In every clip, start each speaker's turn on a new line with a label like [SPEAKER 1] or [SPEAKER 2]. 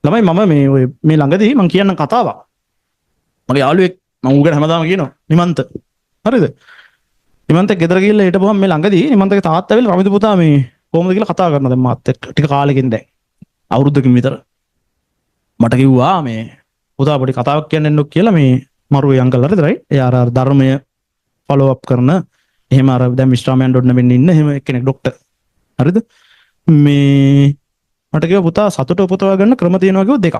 [SPEAKER 1] ළමයි මම මේ ඔය මේ ළඟදී මං කියන්නම් කතාවක්. මගේ යාළුවෙක් මං ඌ ගැන හැමදාම කියනවා නිමන්ත. හරිද? නිමන්ත ගෙදර ගිහිල්ලා හිටපුවම මේ ළඟදී නිමන්තගේ තාත්තා ඇවිල්ලා රමිදු පුතා මේ කොහොමද කියලා කතා කරනවා දැන් මාත් එක්ක ටික කාලෙකින් දැන් අවුරුද්දකින් විතර. මට කිව්වා මේ පුතා පොඩි කතාවක් කියන්න එන්නකො කියලා මේ මරුවේ අංකල් හරිද රයිට්? එයා අර අර ධර්මය ෆලෝ අප් කරන එහෙම අර දැන් විශ්‍රාම යන්න ඕන වෙන්න ඉන්න එහෙම එක්කෙනෙක් ඩොක්ටර්. හරිද? මේ මට කිව්වා පුතා සතුට උපදවා ගන්න ක්‍රම තියෙනවා කිව්ව දෙකක්.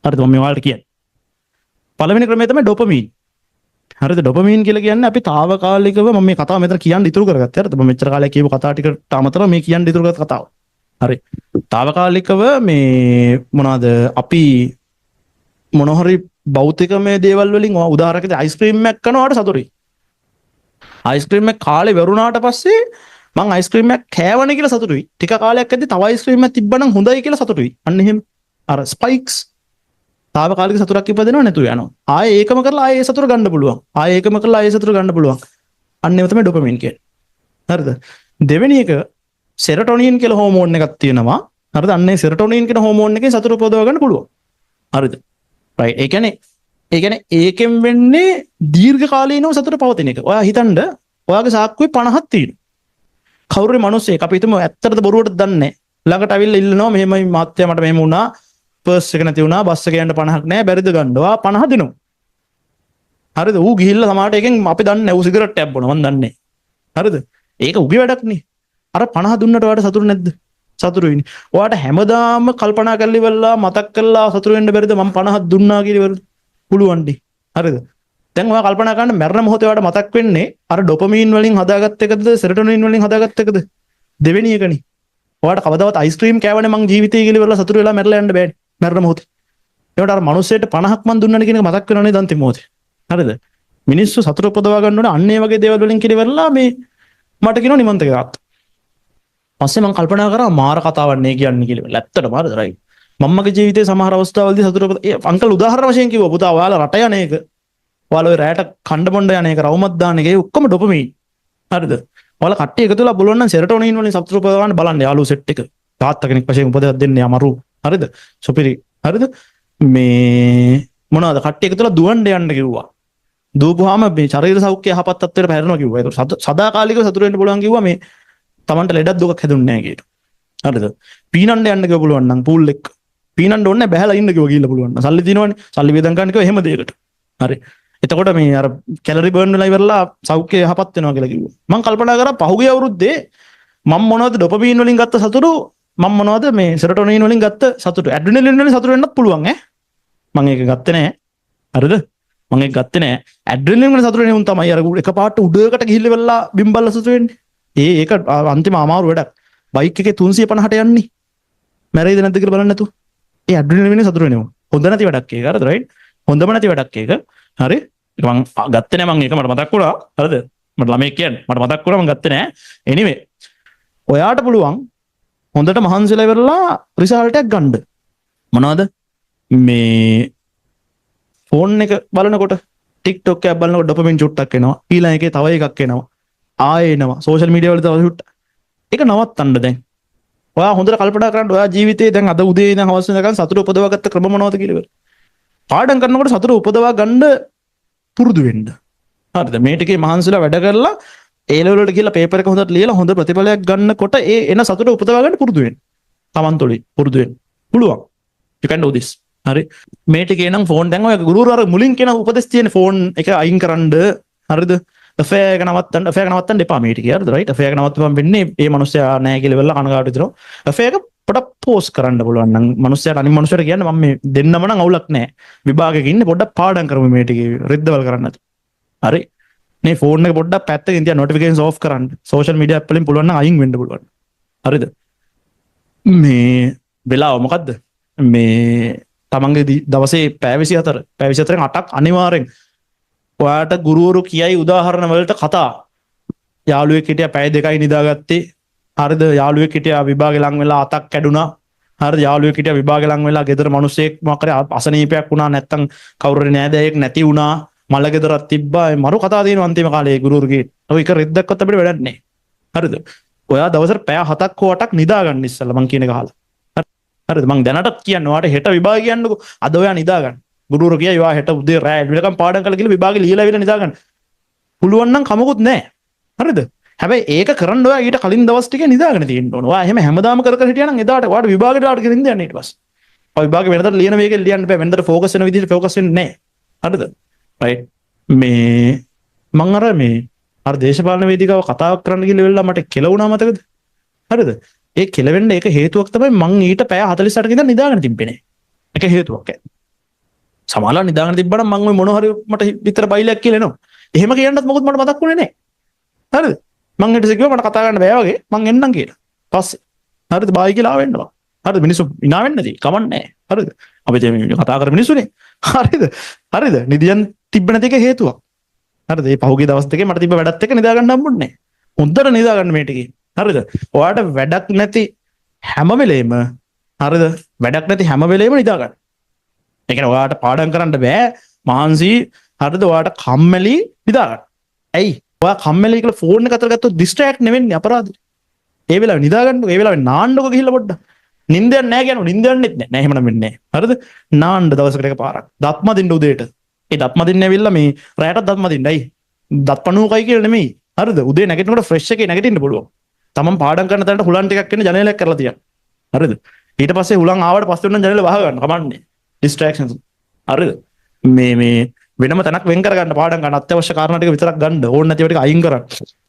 [SPEAKER 1] හරිද? මම මේ ඔයාලට කියන්නේ. පළවෙනි ක්‍රමය තමයි ඩොපමීන්. හරිද? ඩොපමීන් කියලා කියන්නේ අපි තාවකාලිකව මම මේ කතාව මෙතන කියන්න ඉතුරු කරගත්තේ. හරිද? මම මෙච්චර කාලයක් කියපු කතා ටිකට අමතරව මේ කියන්න ඉතුරු කරගත්ත කතාව. හරි. තාවකාලිකව මේ මොනවාද අපි මොන හරි භෞතිකමය දේවල් වලින් ඔයා උදාහරණයක් විදිහට අයිස්ක්‍රීම් එකක් කනවා ඔයාට සතුටුයි. අයිස්ක්‍රීම් එක කාලේ ඉවරුණාට පස්සේ මං අයිස්ක්‍රීම් එකක් කෑවනේ කියලා සතුටුයි. ටික කාලයක් යද්දි තව අයිස්ක්‍රීම් එකක් තිබ්බනම් හොඳයි කියලා සතුටුයි. අන්න එහෙම අර ස්පයික්ස් තාවකාලික සතුටක් ඉපදෙනව නැතුව යනවා. ආයේ ඒකම කරලා ආයේ ඒ සතුට ගන්න පුළුවන්. ආයේ ඒකම කරලා ආයේ ඒ සතුට ගන්න පුළුවන්. අන්න ඒව තමයි ඩොපමීන් කියන්නේ. හරිද? දෙවෙනි එක සෙරටොනින් කියලා හෝමෝන් එකක් තියෙනවා. හරිද? අන්න ඒ සෙරටොනින් කියන හෝමෝන් එකෙන් සතුට උපදව ගන්න පුළුවන්. හරිද? රයිට්. ඒ කියන්නේ ඒකෙන් වෙන්නේ දීර්ඝ කාලීනව සතුට පවතින එක. ඔයා හිතන්න ඔයාගේ සාක්කුවේ 50ක් තියෙනවා. කවුරු හරි මිනිස්සෙක් අපි හිතමු ඇත්තටද බොරුවටද දන්නේ නැහැ. ළඟට ඇවිල්ලා ඉල්ලනවා මෙහෙමයි මහත්තයා මට මෙහෙම වුණා. පර්ස් එක නැති වුණා. බස් එක යන්න 50ක් නැහැ. බැරිද ගන්න? ඔයා 50 දෙනවා. හරිද? ඌ ගිහිල්ලා සමහරට එකෙන් අපි දන්නේ නැහැ. ඌ සිගරට් එකක් බොනවා. මං දන්නේ නැහැ. හරිද? ඒක ඌගේ වැඩක් නේ. අර 50 දුන්නට ඔයාට සතුටු නැද්ද? සතුටු වෙන්නේ. ඔයාට හැමදාම කල්පනා කරලා ඉවරලා මතක් කරලා සතුටු වෙන්න බැරිද මං 50ක් දුන්නා කියලා ඉවරද? පුළුවන් නේ. හරිද? දැන් ඔයා කල්පනා කරන්න මැරෙන මොහොතේ ඔයාට මතක් වෙන්නේ අර ඩොපමීන් වලින් හදාගත්ත එකද සෙරටොනින් වලින් හදාගත්ත එකද? දෙවෙනි එකනේ. ඔයාට කවදාවත් අයිස්ක්‍රීම් කෑවනේ මං ජීවිතේ කියලා ඉවරලා සතුටු වෙලා මැරලා යන්න බෑනේ. මැරෙන මොහොතේ. ඒකට අර මිනිස්සෙට 50ක් මං දුන්නනේ කියන එක මතක් වෙනව නේද අන්තිම මොහොතේ. හරිද? මිනිස්සු සතුට උපදවා ගන්න ඕනේ අන්න ඒ වගේ දේවල් වලින් කියලා ඉවරලා මේ මට කියනවා නිමන්තක තාත්තා. පස්සේ මං කල්පනා කරා මාර කතාවක් නේ කියන්නේ කියලා. ඇත්තටම හරිද රයිට්. මම්මගේ ජීවිතේ සමහර අවස්ථාවලදී සතුට ඒ අංකල් උදාහරණ වශයෙන් කිව්වා පුතා ඔයාලා රට යන එක ඔයාලා ඔය රැට කණ්ඩ බොණ්ඩ යන එක රවුමක් දාන එක ඒ ඔක්කොම ඩොපමීන්. හරිද? ඔයාලා කට්ටිය එකතු වෙලා බලන්න නම් සෙරටොනින් වලින් සතුට උපදවා ගන්න බලන්න යාළුවෝ සෙට් එක. තාත්තා කෙනෙක් වශයෙන් උපදෙස් දෙන්නේ අමරු. හරිද? සුපිරි. හරිද? මේ මොනවාද කට්ටිය එකතු වෙලා දුවන්න යන්න කිව්වා. දුවපුවාම මේ ශරීර සෞඛ්‍ය යහපත් තත්ත්වයට පැහැරෙනවා කිව්වා. ඒක සදාකාලිකව සතුට වෙන්න පුළුවන් කිව්වා මේ තමන්ට ලෙඩක් දුකක් හැදුන්නේ නැහැ කියලා. හරිද? පීනන්න යන්න කිව්වා පුළුවන් නම් පූල් එක්ක. පීනන්න ඕනේ නැහැ බැහැලා ඉන්න කිව්වා ගිහිල්ලා පුළුවන් නම්. සල්ලි තියෙනවනේ. සල්ලි වියදම් කරන්න කිව්වා එහෙම දෙයකට. හරි. එතකොට මේ අර කැලරි බර්න් වෙලා ඉවරලා සෞඛ්‍ය යහපත් වෙනවා කියලා කිව්වා. මං කල්පනා කරා පහුගිය අවුරුද්දේ මං මොනවද ඩොපමීන් වලින් ගත්ත සතුටු මං මොනවද මේ සෙරටොනින් වලින් ගත්ත සතුටු ඇඩ්‍රිනලින් වලින් සතුටු වෙන්නත් පුළුවන් ඈ. මං ඒක ගත්තේ නෑ. හරිද? මං ඒක ගත්තේ නෑ. ඇඩ්‍රිනලින් වලින් සතුටු වෙන උන් තමයි අර එකපාරට උඩකට ගිහිල්ලා වෙලා බිම් බල්ලා සතුටු වෙන්නේ. ඒක අන්තිම අමාරු වැඩක්. බයික් එකේ 350ට යන්නේ. මැරෙයිද නැද්ද කියලා බලන්න නැතුව. ඒ ඇඩ්‍රිනලින් වලින් සතුටු වෙනවා. හොඳ නැති වැඩක් ඒක. හරිද? රයිට්? හොඳම නැති වැඩක් ඒක. හරි? ඒක මං ගත්තේ නෑ මං ඒක මට මතක් වුණා. හරිද? මට ළමයෙක් කියන්නේ මට මතක් වුණා මං ගත්තේ නෑ. එනිවේ ඔයාට පුළුවන් හොඳට මහන්සිලා ඉවරලා රිසල්ට් එකක් ගන්න. මොනවද? මේ ෆෝන් එක බලනකොට TikTok එකක් බලනකොට ඩොපමින් චුට්ටක් එනවා. ඊළඟ එකේ තව එකක් එනවා. ආයෙ එනවා. සෝෂල් මීඩියා වල තව චුට්ටක්. ඒක නවත්තන්න දැන්. ඔයා හොඳට කල්පනා කරන්න ඔයා ජීවිතේ දැන් අද උදේ ඉඳන් හවස වෙනකන් සතුට උපදවා ගත්ත ක්‍රම මොනවද කියලා ඉවර. පාඩම් කරනකොට සතුට උපදවා ගන්න පුරුදු වෙන්න. හරිද? මේ ටිකේ මහන්සිලා වැඩ කරලා ඒ ලෙවල් වලට ගිහලා පේපර් එක හොඳට ලියලා හොඳ ප්‍රතිඵලයක් ගන්නකොට ඒ එන සතුට උපදවා ගන්න පුරුදු වෙන්න. තමන් තුළින් පුරුදු වෙන්න. පුළුවන්. You can do this. හරි. මේ ටිකේ නම් ෆෝන් දැන් ඔය ගුරුවරු අර මුලින් කියන උපදෙස් තියෙන ෆෝන් එක අයින් කරන්න. හරිද? අෆෙයාර් එක නවත්තන්න අෆෙයාර් එක නවත්තන්න එපා මේ ටිකේ. හරිද? රයිට්. අෆෙයාර් එක නවත්තපුවම වෙන්නේ ඒ මනුස්සයා නෑ කියලා වෙලා කනගාටු වෙනවා. අෆෙයාර් එක පොඩක් පෝස් කරන්න පුළුවන් නම් මනුස්සයාට අනිත් මනුස්සයාට කියන්න මම මේ දෙන්නම නම් අවුලක් නෑ. විභාගෙක ඉන්නේ පොඩ්ඩක් පාඩම් කරමු මේ ටිකේ රෙද්දවල් කරන්න නැතුව. හරි. මේ ෆෝන් එක පොඩ්ඩක් පැත්තකින් තියන්න නොටිෆිකේෂන්ස් ඕෆ් කරන්න. සෝෂල් මීඩියා ඇප් වලින් පුළුවන් නම් අයින් වෙන්න පුළුවන්. හරිද? මේ වෙලාව මොකද්ද? මේ තමන්ගේ දවසේ පැය 24 පැය 24න් 8ක් අනිවාර්යෙන් ඔයාට ගුරුවරු කියයි උදාහරණ වලට කතා. යාළුවෙක් හිටියා පැය 2යි නිදාගත්තේ. හරිද? යාළුවෙක් හිටියා විභාගෙ ලං වෙලා අතක් කැඩුනා. හරිද? යාළුවෙක් හිටියා විභාගෙ ලං වෙලා ගෙදර මිනිස්සෙක් මොකක් හරි අසනීපයක් වුණා නැත්තම් කවුරු හරි නෑදෑයෙක් නැති වුණා. මල ගෙදරක් තිබ්බා. ඒ මරු කතා තියෙනවා අන්තිම කාලේ ගුරුවරුගේ. ඔය එක රෙද්දක්වත් අපිට වැඩක් නෑ. හරිද? ඔයා දවසට පැය 7ක් හෝ 8ක් නිදා ගන්න ඉස්සෙල්ලා මං කියන එක අහලා. හරි. හරිද? මං දැනටත් කියන්නේ ඔයාට හෙට විභාග කියන්නකෝ. අද ඔයා නිදා ගන්න. ගුරුවරු කියයි ඔයා හෙට උදේ රෑ වෙනකම් පාඩම් කරලා කියලා විභාගෙ ලියලා ඇවිල්ලා නිදා ගන්න. පුළුවන් නම් කමකුත් නෑ. හරිද? හැබැයි ඒක කරන්න ඔයා ඊට කලින් දවස් ටිකේ නිදාගෙන තියෙන්න ඕන. ඔයා එහෙම හැමදාම කර කර හිටියා නම් එදාට ඔයාට විභාගෙට ඔයාට නින්ද යන්නේ ඊට පස්සේ. ඔය විභාගෙ වෙනදට ලියන වේගෙන් ලියන්න බෑ. වෙනදට ෆෝකස් වෙන විදිහට ෆෝකස් වෙන්නේ නෑ. හරිද? රයිට්. මේ මං අර මේ අර දේශපාලන වේදිකාව කතාවක් කරන්න ගිහලා වෙලා මට කෙලවුණා මතකද? හරිද? ඒ කෙලවෙන්න එක හේතුවක් තමයි මං ඊට පැය 48ක ඉඳන් නිදාගෙන තිබ්බේ නෑ. එක හේතුවක් ඇයි. සමහරවල් නිදාගෙන තිබ්බනම් මං ඔය මොන හරි මට විතර බයිලයක් කියලා එනවා. එහෙම කියන්නත් මොකොත් මට මතක් වුණේ නෑ. හරිද? මං ඊට පස්සේ කිව්වා මට කතා කරන්න බෑ වගේ මං එන්නම් කියලා. පස්සේ. හරිද? බායි කියලා ආවෙන්න බං. හරිද? මිනිස්සු හිනා වෙන්නේ නැති. කමක් නෑ. හරිද? අපි දැන් මේ කතා කර මිනිස්සුනේ. හරිද? හරිද? නිදියන් තිබ්බ නැති එක හේතුවක්. හරිද? මේ පහුගිය දවස් දෙකේ මට තිබ්බ වැඩත් එක්ක නිදා ගන්න හම්බුන්නේ නෑ. හොඳට නිදා ගන්න මේ ටිකේ. හරිද? ඔයාට වැඩක් නැති හැම වෙලේම, හරිද? වැඩක් නැති හැම වෙලේම නිදා ගන්න. ඒ කියන්නේ ඔයාට පාඩම් කරන්න බෑ මහන්සි, හරිද? ඔයාට කම්මැලි, නිදා ගන්න. ඇයි? ඔයා කම්මැලි කියලා ෆෝන් එක අතර ගත්තොත් ඩිස්ට්‍රැක්ට් නෙවෙන්නේ අපරාධ. ඒ වෙලාවේ නිදා ගන්නකො, ඒ වෙලාවේ නාන්නකො ගිහිල්ලා පොඩ්ඩක්. නින්ද යන්නේ නෑ කියනවා, නින්ද යන්නෙත් නෑ. නෑ එහෙම නම් වෙන්නේ නෑ. හරිද? නාන්න දවසකට එකපාරක්. දත් මදින්න උදේට. ඒ දත් මදින්න ඇවිල්ලා මේ රැයටත් දත් මදින්න. ඇයි? දත් පණුව කයි කියලා නෙමෙයි. හරිද? උදේ නැගිටිනකොට ෆ්‍රෙෂ් එකේ නැගිටින්න පුළුවන්. තමන් පාඩම් කරන තැනට හුලන් ටිකක් එන්න ජනේලයක් කරලා තියන්න. හරිද? ඊට පස්සේ හුලන් ආවට පස්සේ උනන් ජනේල වහ ගන්න. කමන්නේ. ඩිස්ට්‍රැක්ෂන්ස්. හරිද? මේ මේ වෙනම තැනක් වෙන් කරගන්න පාඩම් ගන්න අත්‍යවශ්‍ය කාරණා ටික විතරක් ගන්න. ඕන නැතිව ටික අයින් කරන්න.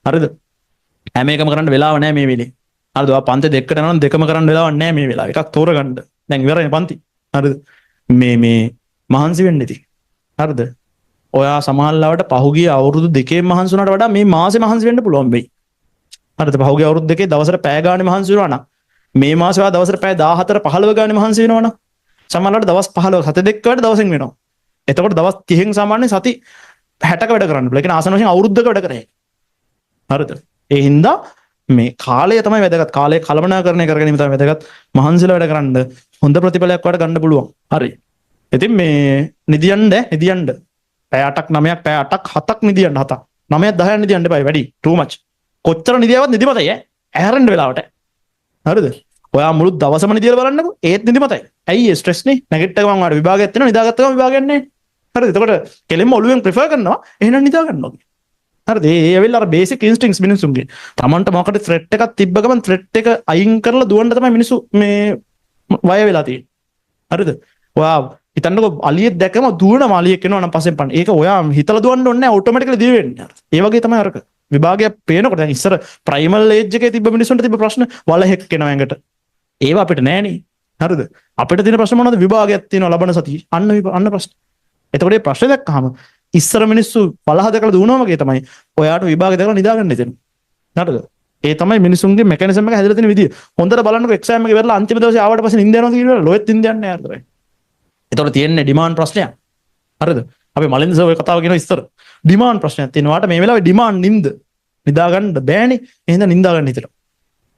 [SPEAKER 1] හරිද? හැම එකම කරන්න වෙලාව නෑ මේ වෙලේ. හරිද? ඔයා පන්ති දෙකකට යනවා නම් දෙකම කරන්න වෙලාවක් නෑ මේ වෙලාවේ. එකක් තෝරගන්න. දැන් ඉවරයි පන්ති. හරිද? මේ මේ මහන්සි වෙන්න ඉතින්. හරිද? ඔයා සමහර ලාවට පහුගිය අවුරුදු දෙකේ මහන්සි වුණාට වඩා මේ මාසේ මහන්සි වෙන්න පුළුවන් වෙයි. හරිද? පහුගිය අවුරුදු දෙකේ දවසට පැය ගානේ මහන්සි වුණා නම් මේ මාසේ ඔයා දවසට පැය 14 15 ගානේ මහන්සි වෙනවා නම් සමහර ලාවට දවස් 15 සති දෙකක වැඩ දවසෙන් වෙනවා. එතකොට දවස් 30න් සාමාන්‍යයෙන් සති 60ක වැඩ කරන්න පුළුවන්. ඒ කියන්නේ ආසන්න වශයෙන් අවුරුද්දක වැඩ කරේ. හරිද? ඒ හින්දා මේ කාලය තමයි වැදගත්. කාලය කළමනාකරණය කර ගැනීම තමයි වැදගත්. මහන්සිලා වැඩ කරන්න හොඳ ප්‍රතිඵලයක් ඔයාලට ගන්න පුළුවන්. හරි. ඉතින් මේ නිදියන්න නිදියන්න පැය 8ක් 9ක් පැය 8ක් 7ක් නිදියන්න 7ක් 9ක් 10ක් නිදියන්න එපා වැඩි too much. කොච්චර නිදියාවත් නිදිමතයි ඈ. ඇහැරෙන්න වෙලාවට. හරිද? ඔයා මුළු දවසම නිදියලා බලන්නකෝ ඒත් නිදිමතයි. ඇයි ඒ ස්ට්‍රෙස් නේ? නැගිට්ට ගමන් ඔයාලට විභාගයක් තියෙනවා නිදාගත්ත ගමන් විභාගයක් නැහැ. හරිද? එතකොට කෙලින්ම ඔළුවෙන් ප්‍රිෆර් කරනවා එහෙනම් නිදා ගන්නවා කියලා. හරිද? ඒ ඒ ඇවිල්ලා අර බේසික් ඉන්ස්ටින්ක්ට්ස් මිනිස්සුන්ගේ. තමන්ට මොකටද ත්‍රෙට් එකක් තිබ්බ ගමන් ත්‍රෙට් එක අයින් කරලා දුවන්න තමයි මිනිස්සු මේ වය වෙලා තියෙන්නේ. හරිද? ඔයා හිතන්නකෝ අලියෙක් දැකම දුවනවා අලියෙක් එනවා නම් පස්සෙන් පන්න. ඒක ඔයා හිතලා දුවන්න ඕනේ නැහැ ඔටෝමැටිකලි දිව වෙන්නේ. ඒ වගේ තමයි අරක. විභාගයක් පේනකොට දැන් ඉස්සර ප්‍රයිමල් ඒජ් එකේ තිබ්බ මිනිස්සුන්ට තිබ්බ ප්‍රශ්න වලහෙක් එනවා ඇඟට. ඒවා අපිට නෑනේ. හරිද? අපිට තියෙන ප්‍රශ්න මොනවද? විභාගයක් තියෙනවා ලබන සතියේ. අන්න අන්න ප්‍රශ්න. එතකොට මේ ප්‍රශ්නේ දැක්කහම ඉස්සර මිනිස්සු වලහ දැකලා දුවනවා වගේ තමයි ඔයාට විභාග දැකලා නිදා ගන්න හිතෙනවා. හරිද? ඒ තමයි මිනිසුන්ගේ මෙකැනිසම් එක හැදලා තියෙන විදිය. හොඳට බලන්නකෝ එක්සෑම් එක ඉවරලා අන්තිම දවසේ ආවට පස්සේ නින්ද යනවද කියලා ලොයෙත් නින්ද යන්නේ නෑ හරිද? එතකොට තියෙන්නේ ඩිමාන්ඩ් ප්‍රශ්නයක්. හරිද? අපි මලින්ද සර් ඔය කතාව කියනවා ඉස්සර. ඩිමාන්ඩ් ප්‍රශ්නයක් තියෙනවා. ඔයාට මේ වෙලාවේ ඩිමාන්ඩ් නින්ද. නිදා ගන්න බෑනේ. එහෙනම් නින්දා ගන්න හිතෙනවා.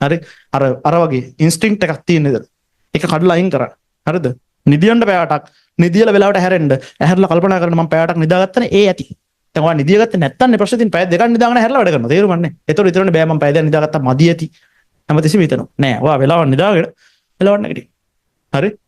[SPEAKER 1] හරි? අර අර වගේ ඉන්ස්ටින්ක්ට් එකක් තියෙන නේද? ඒක කඩලා අයින් කරන්න. හරිද? නිදියන්න පැය 8ක් නිදියලා වෙලාවට හැරෙන්න. ඇහැරලා කල්පනා කරන්න මම පැය 8ක් නිදාගත්තනේ ඒ ඇති. දැන් ඔයා නිදිය ගත්තේ නැත්තම් නේ ප්‍රශ්නේ තියෙන්නේ. පැය දෙකක් නිදාගෙන හැරලා වැඩ කරනවා. තේරුම් ගන්නෑ. ඒතකොට ඉතරනේ බෑ මම පැය දෙකක් නිදාගත්තා මදි ඇති. හැමතිස්සෙම හිතනවා. නෑ ඔයා වෙලාවට නිදාගෙන වෙලාවට නැගිටින්න. හරි?